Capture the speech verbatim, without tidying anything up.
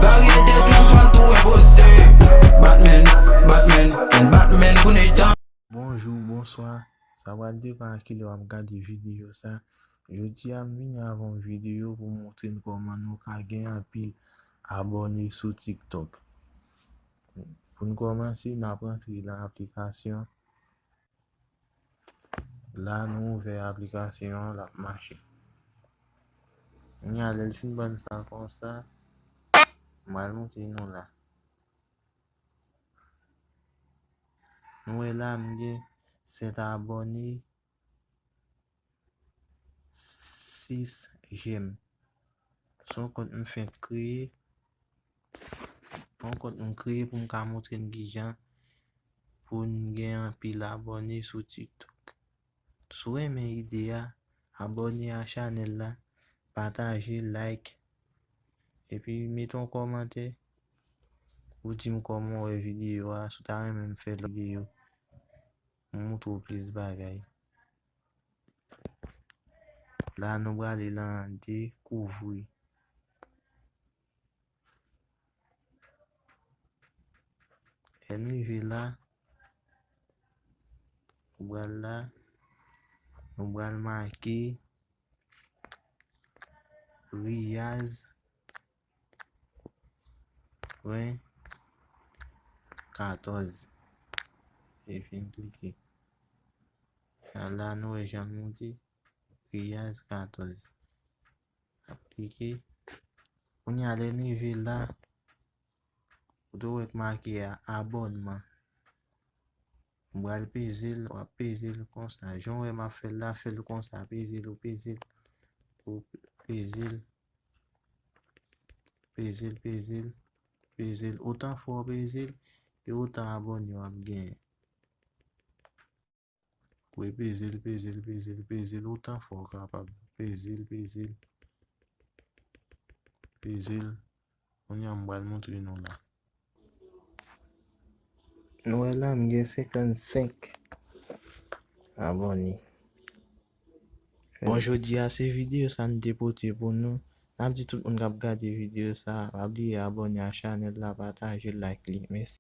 Varyete djòl fann tou enpoze. Batman, Batman, and Batman pou Nathan. Bonjou, bonswa. Sa pral depann a kilè w ap gade videyo sa. Jodi a, m vini avè yon videyo pou montre n kòman nou ka gen anpil abòne sou TikTok. Pou n kòmanse, n ap rantre nan aplikasyon. La, nou ouvè aplikasyon an, l ap mache. Kounye a, lè l fin ban n sa konsa, m pral montre nou la. Nou wè la, m gen sèt abòne, sis jèm. Se yon kont m fenk kreye. Yon kont m kreye pou m ka montre n kijan pou n gen anpil abòne sou TikTok. Si w renmen ide a, abòne a chanèl la, pataje, like, epi mete yon kòmantè pou di m kòman w wè videyo a, si w ta renmen m fè lòt videyo, m montre w plis bagay. La, nou prale nan dekouvri. Lè n rive la, nou pral la, nou pral make Riyaz ven katòz. Epi n klike. A la, nou wè jan l monte. Riyaz katòz. Aplike. Kounye a, lè n rive la, ou te wè k make a, abònman. M pral peze l, w ap peze l konsa. Jan w wè m ap fè l la, fè l konsa. Peze l, ou peze l, ou peze l. Peze l, peze l, peze l. Otan fò w peze l, e otan abòne w ap genyen. Ou peze l, peze l, peze l, peze l otan fò w kapab. Peze l, peze l, peze l. Kounye a, m pral montre nou la. Nou wè la, m gen senkannsenk abòne. Bon, jodi a, se videyo sa n te pote pou nou. N ap di tout moun k ap gade videyo sa, pa bliye abòne a chanèl la, pataje, like li. Mèsi.